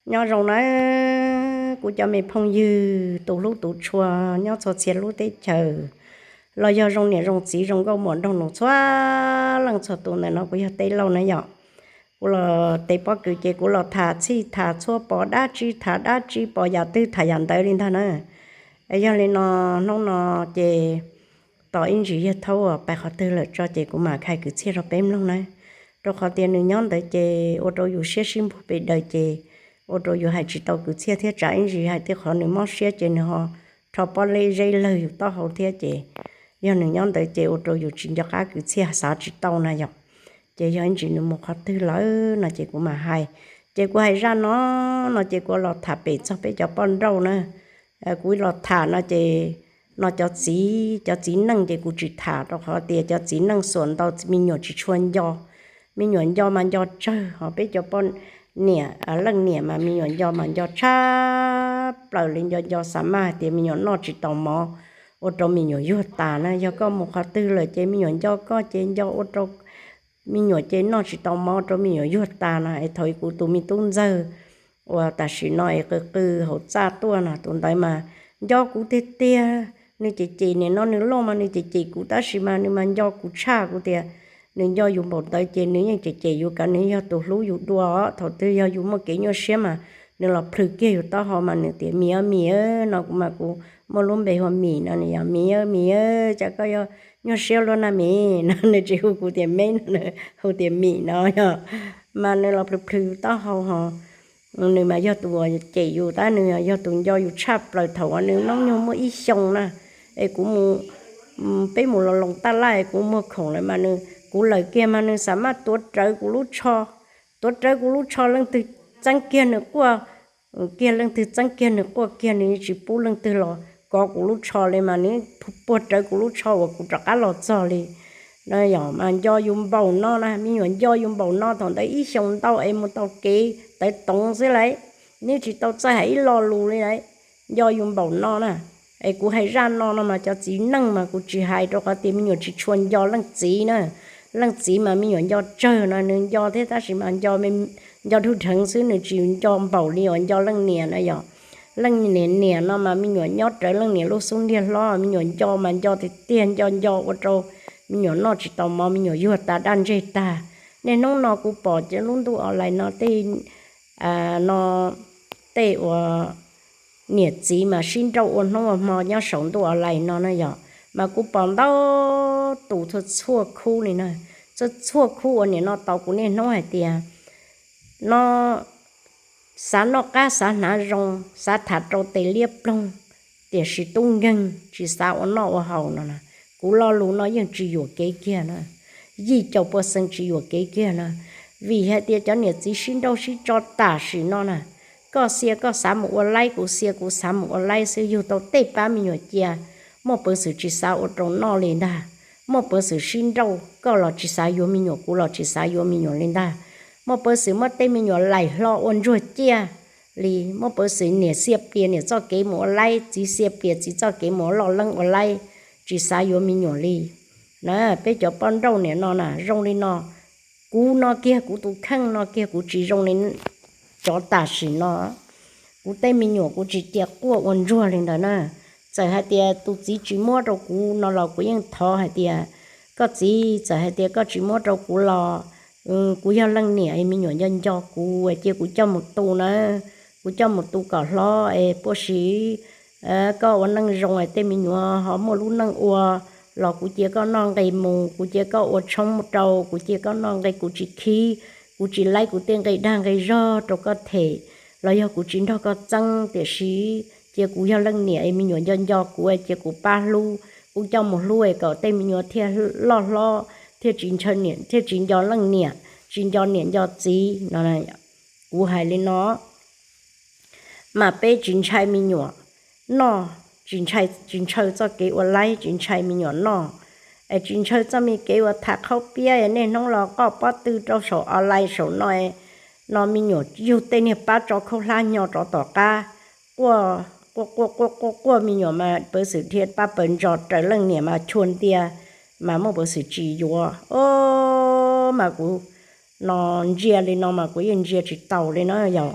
Nyob zoo nawb kuv cov me phooj ywg tus hlub tus tshua nyob txhua txhia lub teb chaws, los yog zoo niam zoo txiv zoo nkauj muam nraug nus txhua leej txhua tus ntawm no kuv yog Teb Lauj na yom. Kuv los tes pob kws ces kuv los tham txhij tham txhua pom dab tsi tham dab tsi pom yam twg tham yam ntawd li ntag na. Yog li no hnub no ces tos ib ntsis yawg Thaub pais qhov twg lawm tso ces kuv mam khai kwv txhiaj rau peb mloog na. Rau qhov tias nws nyob ntawd ces ua rau yus siab sib npug pes daws ces ua rau yus hais tsis tau kwv txhiaj thiab tsam ib ntsis hais tej qhov nws mob siab ces nws ho rho pob zeb lawg yus taub hau thiab ces yog nws nyob ntawd ces ua rau yus tsis nco qab kwv txhiaj xav tsis tau na yom. Ces yog ib ntsis nws mus qhov twg lawm no ces kuv mam hais. Ces kuv hais zaj no, no ces kuv los tham pem txog peb cov poj nrauj na. Kuv los tham no ces no cov txiv, cov txiv neej ces kuv tsis tham rau qhov tias cov txiv neej xuas ntau me nyuam tsis tshua nco. Me nyuam nco mas nco tsawg, ho peb cov poj niam, leej niam mas me nyuam nco mas nco tshaj plaws li, nco nco xav maj hais tias me nyuam noj tsis tau mov ua rau me nyuam yuag tas na. Yog koj mus qhov twg lawm ces me nyuam nco koj ces nco ua rau me nyuam ces noj tsis tau mov ua rau me nyuam yuag tas no. Es thaum kuv tus me tub ntxawg uas tam sim no es qw qw hauv txaj tuaj no, tus ntawd mas nco kuv tiag tiag. Nws cem cem nim no nws loj mas nws cem cem kuv tab sis mas nws mas nco kuv tshaj kuv tias nws nco yus npaum ntawd ces nws yeej cem cem yus kav nws yog tus hlub yus dua os. Thaum twg yog yus muaj kev nyuaj siab mas nws los plhws kiag yus taub hau mas nws tias Mim, Mim no, kuv mas kuv muaj lub npe hu ua Mim no, nws yog Mim, Mim, cas koj yuav nyuaj siab luaj na Mim no, nws tsis hu kuv tias Meb no, nws hu tias Mim no yog. Mas nws los plhws plhws taub hau ho nws mas yog tus uas cem yus tab nws yog tus nco yus tshaj plaws. Thaum uas nws noob nyuag muaj ib xyoo na, es kuv mus, peb mus los loos taj laj es kuv muag khoom lawm mas nws, kuv lawm kiag mas nws xav maj tuav rawv kuv lub tsho, tuav rawv kuv lub tsho, leej twg txeeb kiag nws quaj kiag, leej twg txeeb kiag nws quaj kiag, nws yeej tsis pub leej twg los kov kuv lub tsho li mas nws puag rawv kuv lub tsho uas kuv rov qab los txog li. No yog mas nco yus npaum no na, me nyuam nco yus npaum no, thaum ntawd ib xyoos ntau es mus tau kev tawv toov xwb lauj, nws tsis tau txawj hais ib lo lus li lauj, nco yus npaum no na. Es kuv hais zaj no no mas cov txiv neej mas kuv tsis hais rau qhov tias me nyuam tsis tshua nco leej txiv na. Leej txiv mas me nyuam nco tsawg no nws nco thiab tab sis mas nco, nco dhuj dheev xwb, nws tsis nco npaum li uas nco leej niam na yom. Leej niam niam no mas me nyuam nyob rawv leej niam lub xub ntiag hlob, me nyuam nco mas nco tiag tiag, nco nco ua rau me nyuam noj tsis tau mov, me nyuam yuag tas daj ntseg tag. Niaj hnub no kuv pom cov lub ntuj online no tej, no tej uas niam txiv mas sib nrauj ua hnub ua hmo nyob saum ntuj online no na yom, mas kuv pom ntau tus txhua txhua khub li na, txhua txhua khub uas nim no tau kuv niaj hnub hais tias no xav noj qab xav hnav zoo, xav tham rau tes liab ploog, tiam sis tub nkeeg tsis xav ua noj ua haus no na. Kuv lo lus no yeej tsis yuam kev kiag na, yim caum pua xees tsis yuam kev kiag na. Vim hais tias cov niam txiv sib nrauj sib tso tam sim no na, koj xia koj xav mus ua laib, kuv xia kuv xav mus ua laib xwb, yug tau tej pab me nyuam cia, muaj peev xwm tsis xav ua rau noj li ntag. Muaj peev xwm sib nrauj, koj los tsis xav yuav me nyuam, kuv los tsis xav yuav me nyuam li ntag. Muaj peev xwm muab tej me nyuam laim hlo ua ntsuag ciaj li, muaj peev xwm niam xia plias niam txoj kev mus ua laib, txiv xia plias txiv txoj kev mus ua loj leeb ua laib, tsis xav yuav me nyuam li. Na, peb cov poj nrauj nim no na zoo li no, kuv no kiag kuv tus kheej no kiag kuv tsis zoo li cov tam sim no. Kuv tej me nyuam kuv tsis cia quaj ua ntsuag li ntawd na. Txawm hais tias tus txiv tsis muab rau kuv no los kuv yeej thov hais tias, koj txiv, txawm hais tias koj tsis muab rau kuv los kuv yog leej niam, me nyuam nco nco kuv, cia kuv coj mus tu na, kuv coj mus tu kom hlob es puas siv koj ua neej zoo es tej me nyuam ho muaj lub neej ua, los kuv cia koj noj nqi mus, kuv cia koj ua tshoob rau, kuv cia koj noj nqi, kuv tsis khib, kuv tsis laib kuv tej nqi dag nqi zog rau koj them, los yog kuv tsis nrog koj txeeb, tiam sis cia kuv yog leej niam es me nyuam nco nco kuv, cia kuv pab hlub, kuv coj mus hlub es kom tej me nyuam thiaj loj hlob, thiaj tsis nco leej niam, tsis nco niam nco txiv no. Kuv hais li no, mas peb tsis ntshai me nyuam noj, tsis ntshai, tsis ntshaw txoj kev ua laib, tsis ntshai me nyuam noj, es tsis ntshaw txoj me kev uas tham qhaub piab, niaj hnub los qoj pob tw rau saum online saum no, no me nyuam yug tej niag pab tso khaub hlab hnyo rov tom qab, quaj quaj quaj quaj quaj me nyuam mas peev xwm dhia pab paws ntsos raws leej niam mas chua ntia, mas muaj peev xwm tsis yuav. O, mas kuv no ntsia li no mas kuv yeej ntsia tsis taus li na yog.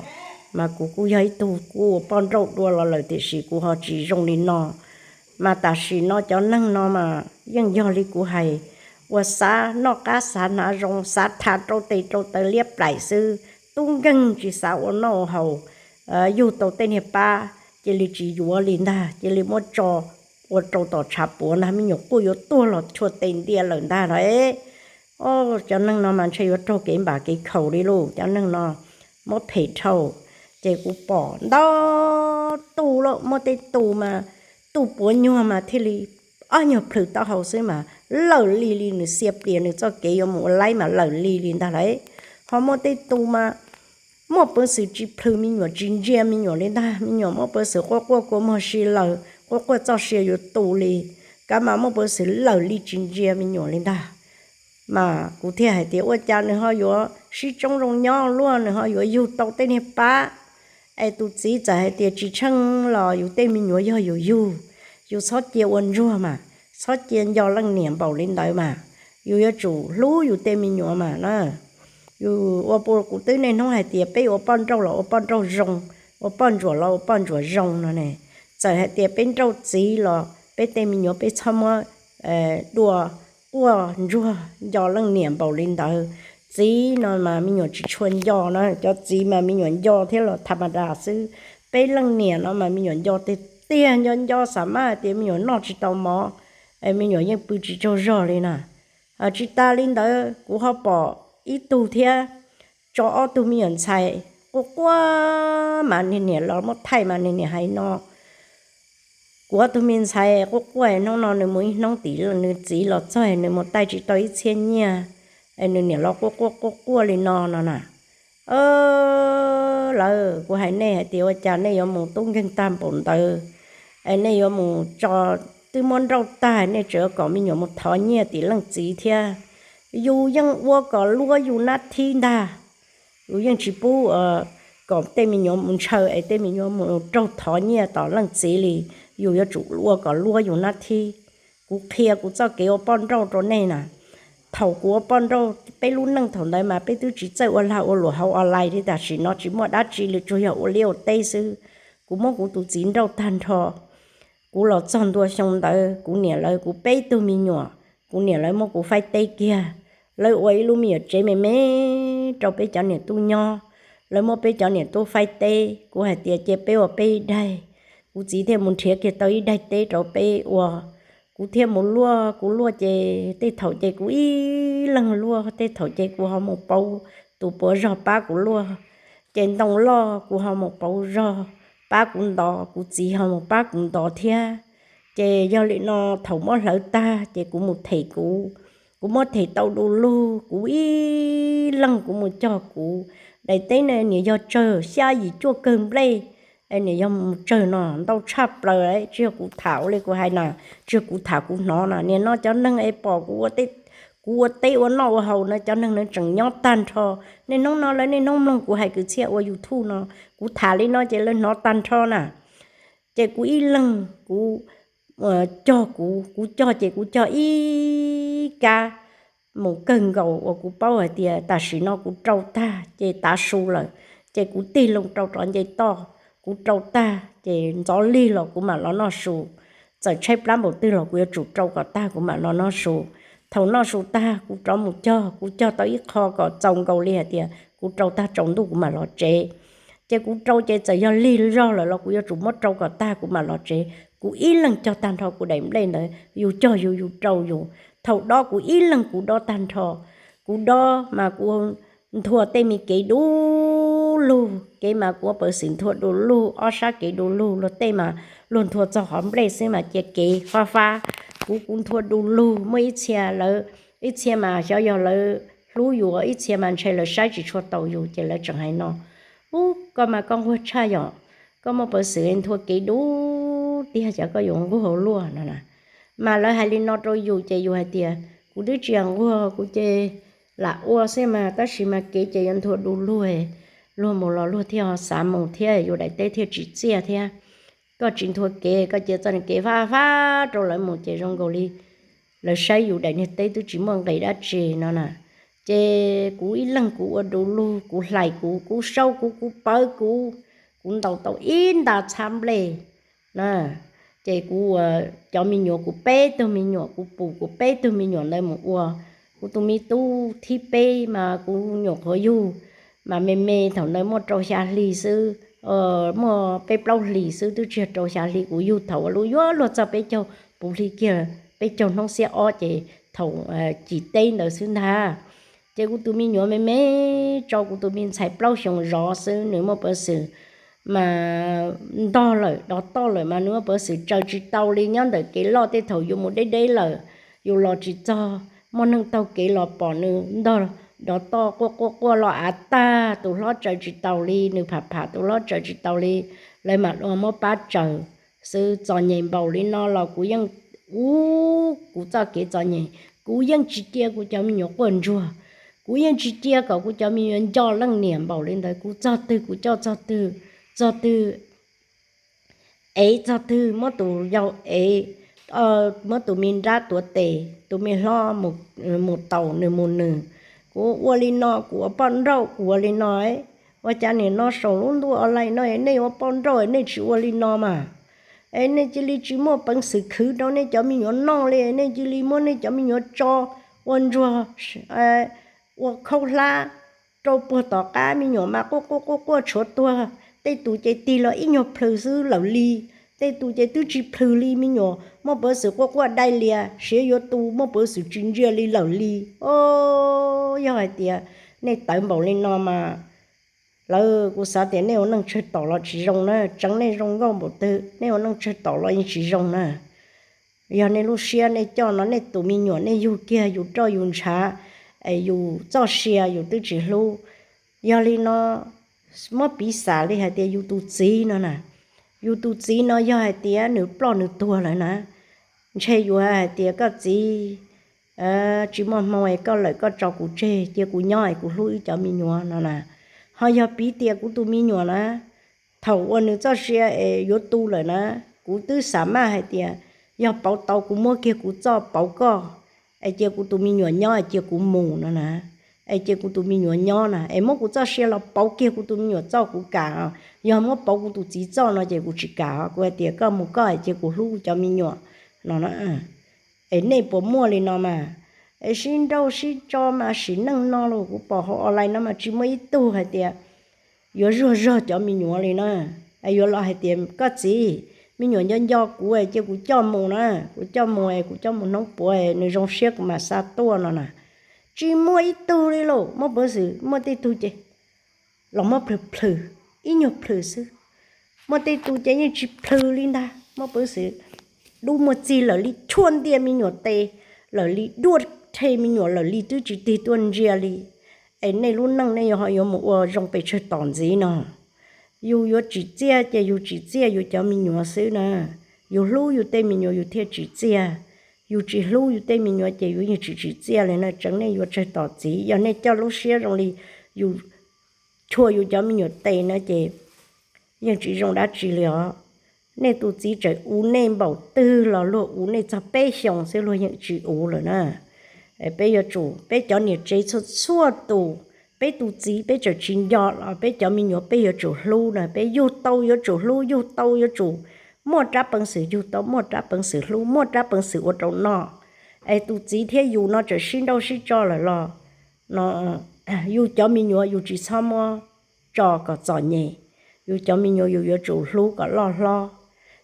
Mas kuv kuj yog ib tug kuj ua poj nrauj dua los lawm tiam sis kuv ho tsis zoo li no. Mas tam sim no cov neeg no mas yeej yog li kuv hais, ua xav noj qab xav hnav zoo, xav tha rau tes rau taw liab plaim xwb, tub nkeeg tsis xav ua noj ua haus, yug tau tej niag pab cia li tsis yuav li ntag, cia li muab tso ua rau tom tshav puav ntag, me nyuam quaj yuav tuag los chua tes ntia lawm ntag lauj. Cov neeg no mas ntshe yuav raug kev npam kev khaum li lauj, cov neeg no muab phem dhau. Ces kuv pom ntau tus lawm, muaj tej tus mas tus puav nyuag mas thiaj li ob nyuag plhws taub hau xwb mas lawm li li nws xia plias nws txoj kev yuav mus ua laib mas lawm li li ntag lauj. Ho muaj tej tus mas muaj peev xwm tsis plhws me nyuam, tsis ntsia me nyuam li ntag, me nyuam muaj peev xwm quaj quaj kua muag si lawm, quaj quaj txoj sia yuav tu li, kav mas muaj peev xwm lawm li tsis ntsia me nyuam li ntag. Mas kuv thiaj hais tias ua cas nws ho yuav sib tsoob zoo nyob luaj, nws ho yuav yug tau tej niag pab. Es tus txiv txawm hais tias tsis tsheej los yus tej me nyuam yog yus yug, yus txhob cia ua ntsuag mas, txhob cia nco leej niam npaum li ntawd mas, yus yuav tsum hlub yus tej me nyuam mas na. Yus ua pu kuv twb niaj hnub hais tias peb ua poj nrauj los ua poj nrauj zoo, ua poj ntsuam los ua poj ntsuam zoo no ne. Txawm hais tias peb nrauj txiv los peb tej me nyuam peb txhob muab dua quaj ntsuag nco leej niam npaum li ntawd. Txiv no mas me nyuam tsis tshua nco na, cov txiv mas me nyuam nco thiab los tham ma das xwb. Peb leej niam no mas me nyuam nco tiag tiag, nco nco xam mab hais tias me nyuam noj tsis tau mov, me nyuam yeej pw tsis tsaug zog li na. Tsis tas li ntawd kuv ho pom ib tug thiab, tso ob tug me nyuam ntxhais quaj quaj mas niag niam los muab thaij mas niag niam hais no, kuv ob tug me ntxhais quaj quaj hnub no nws mus ib hnub tim nws txiv los txog nws mus taij tsis tau ib txhiab nyiaj, es nws niam los quaj quaj quaj quaj li no no na. Lawv, kuv hais nej hais tias ua cas nej yuav mus tub nkeeg tag npaum ntawd, es nej yuav mus tso, twb muab nrauj tag nej tseem kom me nyuam mus thov nyiaj tim leej txiv thiab. Yus yeej ua kom luab yus nab thib ntag. Yus yeej tsis pub kom tej me nyuam mus ntshaw es tej me nyuam mus raug thov nyiaj tom leej txiv li. Yus yuav tsum ua kom luab yus nab thib. Kuv qhia kuv txoj kev ua poj nrauj rau nej na. Thaum kuv ua poj nrauj peb lub neej thaum ntawd mas peb twb tsis txawj ua lag ua luam hauv online li, tam sim no tsis muaj dab tsi li, tsuas yog ua liaj ua teb xwb. Kuv muab kuv tus txiv nrauj tag nrho. Kuv los txog ntua xyoo ntawd kuv niam lawv kuv peb tug me nyuam, kuv niam lawv muab kuv faib teb kiag. Lawv ua ib lub me nyuam tsev me me rau peb cov niam tub nyob. Lawv muab peb cov niam tub faib teb, kuv hais tias cia peb ua peb ib daig. Kuv txiv thiaj mus nrhiav kiag tau ib daig teb rau peb ua. Kuv thiaj mus luaj, kuv luaj ces tej thaum ces kuv ib leeg luaj, tej thaum ces kuv ho mus pauv tus puav zog pab kuv luaj. Ces ntoo loj kuv ho mus pauv zog pab kuv ntov, kuv txiv ho mus pab kuv ntov thiab. Ces yog li no thaum muab hlawv tag ces kuv mus them kuv, kuv muab them tau du lug, kuv ib leeg kuv mus cog kuv. Daim teb no niam yog tsawg xya yim cuaj kawg nplej, niam yog mus tsawg no ntau tshaj plaws, tsis yog kuv tham ua li kuv hais na, tsis yog kuv tham kuv hnov na. Niam no cov neeg es pom kuv ua teb ua noj ua haus no cov neeg no tseem nyob tag nrho. Niaj hnub no lawv niaj hnub mloog kuv hais kwv txhiaj ua YouTube no, kuv tham li no ces lawv hnov tag nrho na. Ces kuv ib leeg kuv cog kuv, kuv cog ces kuv cog ib kab mus kawg nkaus uas kuv paub hais tias tam sim no kuv rau tag ces tav su lawm, ces kuv tig loo rau rov nce toj, kuv rau tag ces ntxov lig los kuv mam los noj su. Txawm tshaib plab npaum twg los kuv yuav tsum rau kom tag kuv mam los noj su. Thaum noj su tag kuv rov mus cog, kuv cog tau ib qho kom txaus nkaus li hais tias kuv rau tag tsaus ntuj kuv mam los tsev. Ces kuv rau ces txawm yog lig zog lawm los kuv yuav tsum muab rau kom tag kuv mam los tsev. Kuv ib leeg cog tag nrho kuv daim nplej ntawd, yus cog yus, yus rau yus. Thaum dob kuv ib leeg kuv dob tag nrho. Kuv dob mas kuv nthua tej me kev du lug, kev mas kuv ua peev xwm nthua du lug, ob sab kev du lug, luag tej mas luag nthua txog qhov nplej xwb mas cia kev fab fab. Kuv, kuv nthua du lug, muaj ib txhia lawv, ib txhia mas xyov yog lawv hlub yus, ib txhia mas ntshe lawv saib tsis tshua taus yus ces lawv tseem hais no, ub, koj mas koj nquag tshaj yom, koj muaj peev xwm nthua kev du tiag, cas koj yuav nquag luaj no na. Mas lawv hais li no rau yus ces yus hais tias kuv twb tsis nquag, kuv ces lam ua xwb mas, tab sis mas kev ces yuav nthua du lug, luag mus los luag thiaj ho xav mus thiab, yus daim teb thiaj tsim txiaj thiab. Koj tsis nthua kev, koj cia txoj kev fab fab rau lawv mus ces zoo nkaus li lawv saib yus daim niag teb twb tsis muaj nqis dab tsi no na. Ces kuv ib leeg kuv ua du lug, kuv hlais kuv, kuv sau kuv, kuv pawv kuv, kuv ntaus tau ib nta txhab nplej na. Ces kuv ua cov me nyuam, kuv peb tug me nyuam, kuv pum kuv peb tug me nyuam ntawd mus ua. Kuv tus me tub thib peb mas kuv nyuam qhuav yug, mas me me thaum ntawd muaj rau xya hli xwb, muaj peb plaub hlis xwb, twb tsis yog rau xya hli. Kuv yug thaum ua lub yuav luag txog peb caug, puv hli kiag peb caug hnub xiab ob ces thaum cim teb ntawd xwb ntag. Ces kuv tus me nyuam me me, tso kuv tus me ntxhais plaub xyoos zov xwb, nws muaj peev xwm mas ntog lawm, dov toj lawm mas nws muaj peev xwm tsaws tsis tau li. Nyob ntawm kev loj tej thaum yus mus deb deb lawm, yus los tsis txog, muaj neeg taug kev los pom nws ntog dov toj quaj quaj quaj los av tag, tus hlob tsaws tsis taus li, nws pham pham tus hlob tsaws tsis taus li, lawv mam muab pab tsaws xwb. Txom nyem npaum li no los kuv yeej ua kuv txoj kev txom nyem, kuv yeej tsis cia kuv cov me nyuam quaj ntsuag, kuv yeej tsis cia kom kuv cov me nyuam nco leej niam npaum li ntawd. Kuv txog twg kuv coj txog twg, txog twg ev txog twg, muab tus yau ev, muab tus me nrab tuav tes, tus me hlob mus taus nws mus nws. Kuv ua li no, kuv ua poj nrauj kuv ua li no. Ua cas nim no saum lub ntuj online no nej ua poj nrauj nej tsis ua li no mas? Es nej cia li tsis muaj peev xwm khwv rau nej cov me nyuam noj li, nej cia li muab nej cov me nyuam tso ua ntsuag, ua khaub hlab rau puag tom qab, me nyuam mas quaj quaj quaj quaj tshuav tuag. Tej tus ces tig los ib nyuag plhws xwb lawm li, tej tus ces twb tsis plhws li, me nyuam muaj peev xwm quaj quaj dai lias, siav yuav tu muaj peev xwm tsis ntsia li lawm li. O, yog hais tias nej tawv npaum li no mas, lawv, kuv xav tias nej ua neej tsawg tom los tsis zoo na, tseev nej zoo nkauj npaum twg nej ua neej tsawg tom los yeej tsis zoo na. Yog nej lub siab nej coj no nej tus me nyuam nej yug kiag yus roj yus ntshav, es yus txoj sia yus twb tsis hlub. Yog li no, muab piv xam li hais tias yus tus txiv no na, yus tus txiv no yog hais tias nws ploj nws tuag lawm na, ntshe yus hais tias koj txiv, tsis muaj hmoo es koj lawm koj tso kuv tseg cia kuv nyob es kuv hlub wb cov me nyuam no na. Ho yog piv tias kuv tus me nyuam na, thaum uas nws txoj sia es yuav tu lawm na, kuv twb xav maj hais tias yog pauv tau kuv muab kiag kuv txoj pauv koj, es cia kuv tus me nyuam nyob es cia kuv mus no na, es cia kuv tus me nyuam nyob na, es muab kuv txoj sia los pauv kiag kuv tus me nyuam txoj kuv kam. Yog muab pauv kuv tus txiv txoj no ces kuv tsis kam, kuv hais tias koj mus koj es cia kuv hlub kuv cov me nyuam no na. Es nej puas muaj li no mas? Es sib nrauj sib tso mas sim neej no los kuv pom hauv online no mas tsis muaj ib tug hais tias yuav zuag zog cov me nyuam li na. Es yuav los hais tias koj txiv, me nyuam nco nco kuv cia kuv coj mus na, kuv coj mus es kuv coj mus hnub puav nws zoo siab kuv mam xa tuaj no na. Tsis muaj ib tug li lauj, muaj peev xwm muaj tej tug ces los muab plhws plhws, ib nyuag plhws xwb. Muaj tej tus ces yeej tsis plhws li ntag, muaj peev xwm dub muag txig lawm li, chuaj ntia me nyuam tes lawm li, duaj rhe me nyuam lawm li, twb tsis tig tuaj ntsia li. Es nej lub neej nej yuav ho yuav mus ua zoo pes tsawg tom ntxiv no? Yus yuav tsim txiaj ces yus tsim txiaj yus cov me nyuam xwb na. Yus hlub yus tej me nyuam yus thiaj tsim txiaj. Yus tsis hlub yus tej me nyuam ces yus yeej tsis tsim txiaj li na. Tseev nej yuav tsawg tom txiv, yog nej coj lub siab zoo li yus chua yus cov me nyuam tes no ces yeej tsis zoo dab tsi li os. Nej tus txiv tseem uv nej npaum twg los luag uv nej txog peb xyoos xwb luag yeej tsis uv lawm na. Peb yuav tsum, peb cov niam tsev txhua txhua tus, peb tus txiv peb tseem tsis nco los peb cov me nyuam peb yuav tsum hlub na. Peb yug tau yuav tsum hlub, yug tau yuav tsum muaj rab peev xwm yug tau, muaj rab peev xwm hlub, muaj rab peev xwm ua rau noj. Es tus txiv thiab yus no tseem sib nrauj sib tso lawm los no, yus cov me nyuam yus tsis txhob muab tso kom txom nyem. Yus cov me nyuam yus yuav tsum hlub kom loj hlob.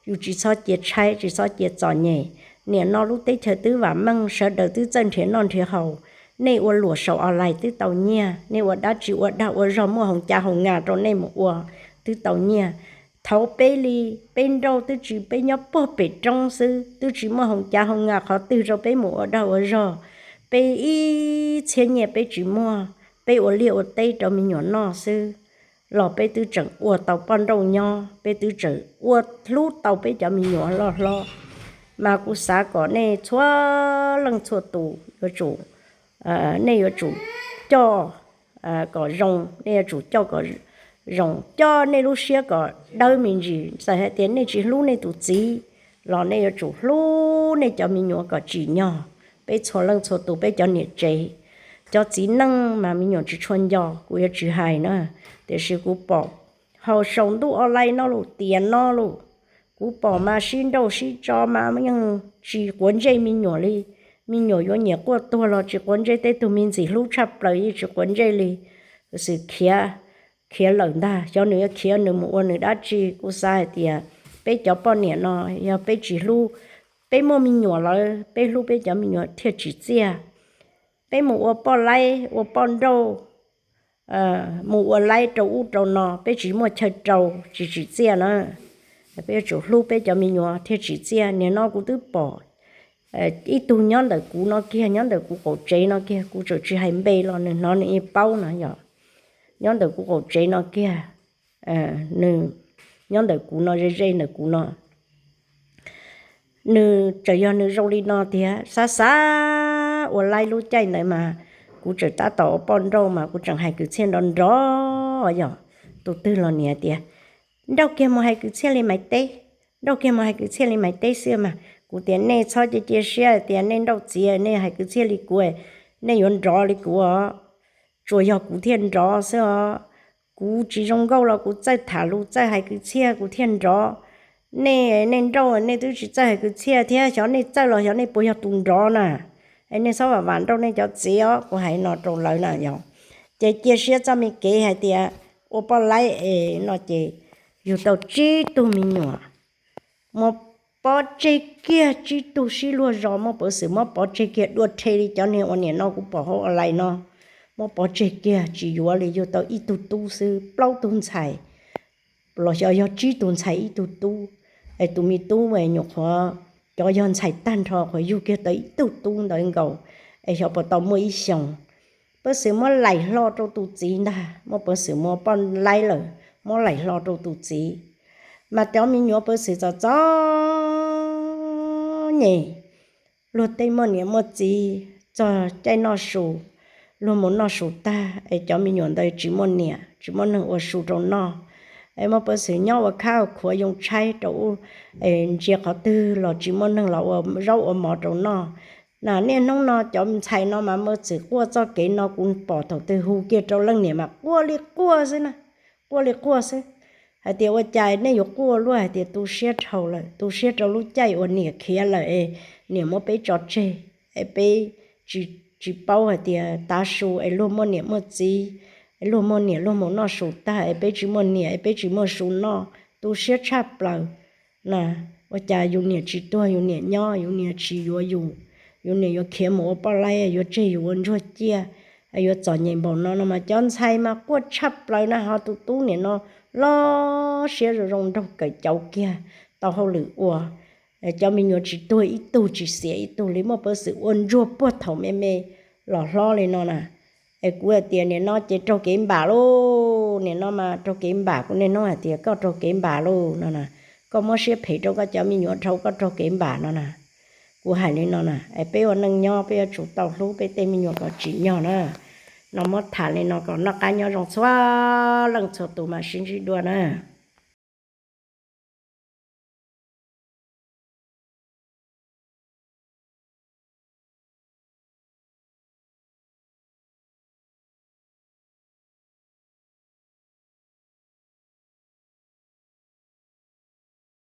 Yus tsis txhob cia tshaib, tsis txhob cia txom nyem. Nim no lub teb chaws twb vam meej, sawv daws twb txawj nrhiav noj nrhiav haus. Nej ua luam saum online twb tau nyiaj, nej ua dab tsi ua dag ua zog muaj hoo cav hoo nga rau nej mus ua twb tau nyiaj. Thaud peb li, peb nrauj twb tsis, peb nyob puag pem roob xwb twb tsis muaj hoo cav hoo nga qhov twg rau peb mus ua dag ua zog. Peb ib txhiab nyiaj peb tsis muaj, peb ua liaj ua teb rau me nyuam noj xwb los peb twb tseem ua tau poj nrauj nyob, peb twb tseem ua hlub tau peb cov me nyuam loj hlob. Mas kuv xav kom nej txhua leej txhua tus yuav tsum, nej yuav tsum coj kom zoo, nej yuav tsum coj kom zoo, coj nej lub siab kom dawb me ntsis. Txawm hais tias nej tsis hlub nej tus txiv los nej yuav tsum hlub nej cov me nyuam kom tsim nyog. Peb txhua leej txhua tus, peb cov niam tsev, cov txiv neej mas me nyuam tsis tshua nco, kuv yuav tsis hais na, tiam sis kuv pom haus saum ntuj online no los tiam no los, kuv pom mas sib nrauj sib tso mas yeej tsis quav ntsej me nyuam li. Me nyuam yuav nyiam quaj tuag los tsis quav ntsej tej tug me ntxim hlub tshaj plaws yeej tsis quav ntsej li. Xwm khiav, khiav lawm ntag, xyov nws yuav khiav nws mus ua nws dab tsi. Kuv xav hais tias peb cov poj niam no yog peb tsis hlub, peb muaj me nyuam lawm peb hlub peb cov me nyuam thiaj tsim txiaj. Peb mus ua poj laib ua poj nrauj, mus ua laib rau ub rau no peb tsis muaj chaw rau, tsis tsim txiaj na. Peb yuav tsum hlub peb cov me nyuam thiaj tsim txiaj. Nim no kuv twb pom ib tug nyob ntawm kuv no kiag, nyob ntawm kuv qaum tsev no kiag, kuv tseem tsis hais npe los nws hnov nws yeej paub no yog. Nyob ntawm kuv qaum tsev no kiag, nws nyob ntawm kuv no ze ze ntawm kuv no. Nws tseem yog nws zoo li no tiag, xav xav ua laib lub caij ntawd mas kuv tseem tab tom ua poj nrauj mas kuv tseem hais kwv txhiaj nrov nrov yog. Tus twg los niam tias, nrauj kiag mus hais kwv txhiaj li Maiv Teb, nrauj kiag mus hais kwv txhiaj li Maiv Teb xwb mas. Kuv tias nej txhob cia cia siab tias nej nrauj txiv nej hais kwv txhiaj li kuv, nej yuav nrov li kuv os. Tsuas yog kuv thiaj nrov xwb os. Kuv tsis zoo nkauj los kuv txawj tham lus txawj hais kwv txhiaj kuv thiaj nrov. Nej, nej nrauj nej twb tsis txawj hais kwv txhiaj thiab, xyov nej txawj los xyov nej puas yog tus nrov na. Es nej txhob vam vam nrauj nej cov txiv os, kuv hais no rau lawv na yog. Ces cia siab txoj me kev hais tias ua poj laib es no ces yug tau tsib tug me nyuam. Muab pov tseg kiag tsib tug sib luag zos, muab peev xwm muab pov tseg kiag dua rhe li cov niag uas nim no kuv pom hauv online no. Muab pov tseg kiag tsis yuav li, yug tau ib tug tub xwb, plaub tug ntxhais los xyov yog tsib tug ntxhais ib tug tub. Es tus me tub es nyuam qhuav, cov yog ntxhais tag nrho qhuav yug kiag tau ib tug tub ntawd nkaus, es xyov puas tau muaj ib xyoos. Peev xwm muab laim hlo rau tus txiv ntag, muab peev xwm muab poj laib lawm, muab laim hlo rau tus txiv. Mas cov me nyuam peev xwm txom txom nyem, luag tej muaj niam muaj txiv txog caij noj su, luag mus noj su tag es cov me nyuam ntawd tsis muaj niam tsis muaj neeg ua su rau noj. Es muaj peev xwm nyob ua khab ua khuav yoo tshaib rau ub, es ntsia qhov twg los tsis muaj neeg los ua zaub ua mov rau noj. Na niaj hnub no cov ntxhais no mas muaj txwm quaj txoj kev no, kuv pom thaum twg hu kiag rau leej niam mas quaj li quaj xwb na, quaj li quaj xwb. Hais tias ua cas nej yuav quaj luaj, hais tias tu siab dhau lawm, tu siab rau lub caij uas niam khiav lawm es niam muab peb tso tseg, es peb tsis paub hais tias tav su es luag muaj niam muaj txiv, es luag muaj niam luag mus noj su tag es peb tsis muaj niam es peb tsis muaj su noj, tu siab tshaj plaws. Na, ua cas yus niam tsis tuag, yus niam nyob, yus niam tsis yuav yus, yus niam yuav khiav mus ua poj laib, yuav tseg yus ua ntsuag ciaj, yuav txom nyem npaum no no mas cov ntxhais mas quaj tshaj plaws na. Ho tus tub niam no loj siab zoo zoo nraug kawm cauv kiag, tau hauj lwm ua. Cov me nyuam tsis tuag ib tug tsis xiam ib tug li, muaj peev xwm ua ntsuag puag thaum me me los hlob li no na. Es kuv hais tias nim no ces raug kev npam lauj, nim no mas raug kev npam, kuv niaj hnub hais tias koj raug kev npam lauj no na. Koj muab siab phem rau koj cov me nyuam dhau koj raug kev npam no na. Kuv hais li no na, es peb ua neej nyob peb yuav tsum tau hlub peb tej me nyuam kom tsim nyog na. No muab tham li no kom noj qab nyob zoo txhua leej txhua tus mas sib ntsib dua na.